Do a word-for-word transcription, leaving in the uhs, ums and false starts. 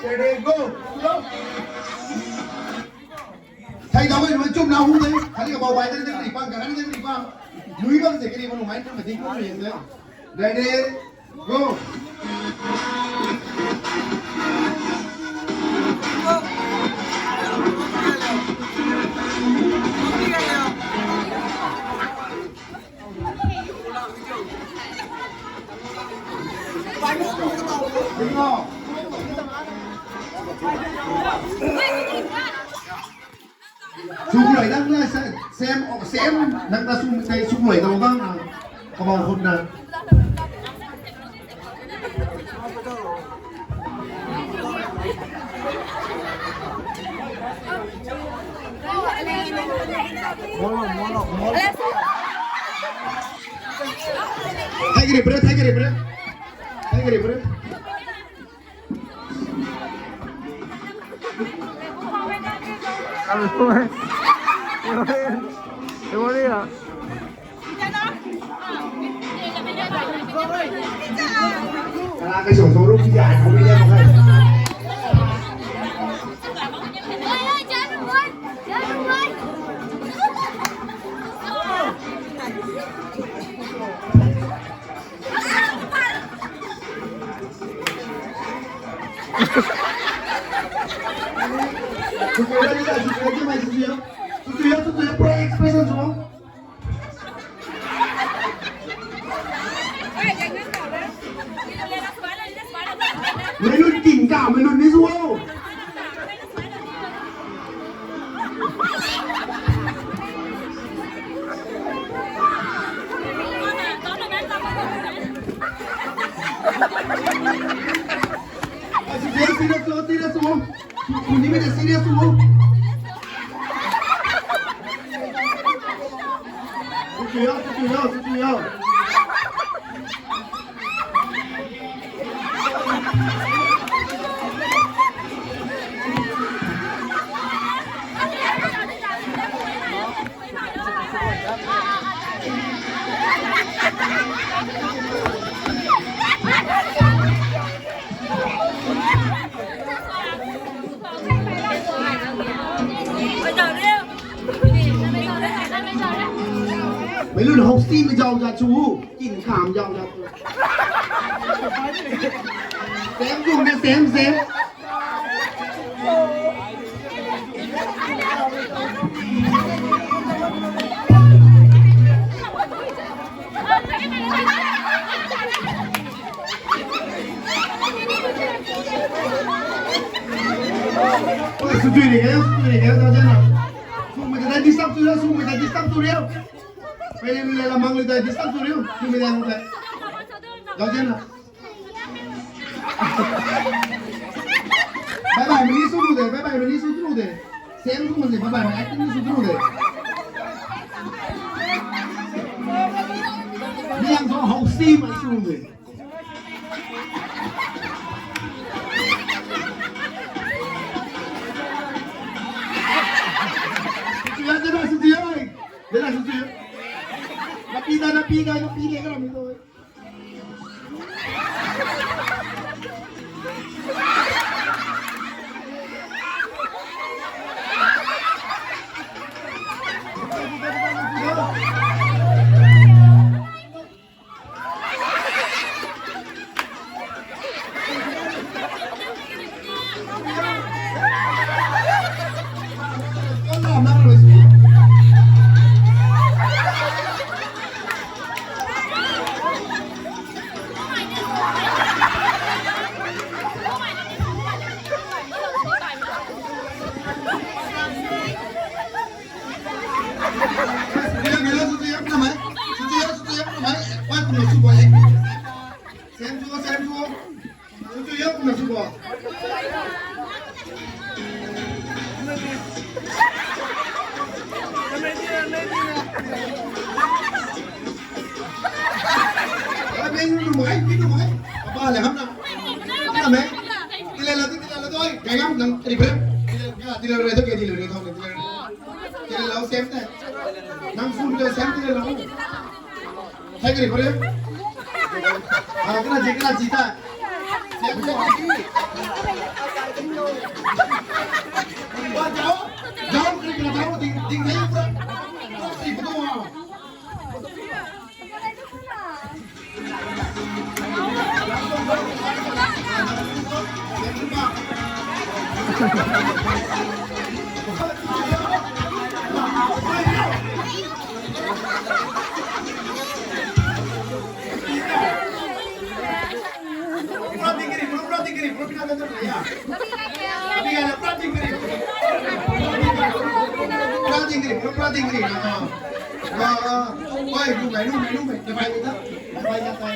Ready, go. Thei dau e, nunc chum na hu de. Kali ka bau bai de, de ri pa, ka kani de ri pa. Nui bam se kari ma nunc mai tu ma ding ko ri se. Ready, go. Sumlei dang na, same, same, nang ta sum, sumlei dang bang, kabau hut na. Thai kari bre, thai kari bre. Thai kari bre. Expression sw. Mei lun king ka, mei lun ni sw. Serious lo, serious lo. Tuni mei serious lo. Tutuyo, tutuyo, tutuyo. Mei lun hou si mei zau za chu, kin kham zau za chu. Same kum de, same, same. Sutui ni kaya, sutui ni kaya, tau jana. Sumei ta disturb tu riu, sumei ta disturb tu riu. Pei ni la mang ni ta disturb tu riu, sumei ta mang ta. Tau jana. Bye bye, mani su nu de, bye bye, mani su nu de. Same su mani, bye bye, acting ni su nu de. Ni ang so hou si mai su nu de. Sutuya, dena sutuya, dena sutuya. Napi da, napi da, napi da, ka napi da. Same chu, same chu. Same chu, same chu. Apa le ham na. Apa me. Tile la, tile la, toi. Gayam nang tile bre. Tile la, tile la, tile la, tile la. Tile la, same te. Nang phone te same tile la. Thai kari pare. Ah, kana ji, kana ji ta. Same te. Pura ding kari, pura, pura ding kari, pura pina na ya. Abi ga na pura ding kari. Pura ding kari, pura, pura ding kari na. Wa, wa. Oi, lu mai, lu mai, lu mai. Dabai ni da. Dabai na kai.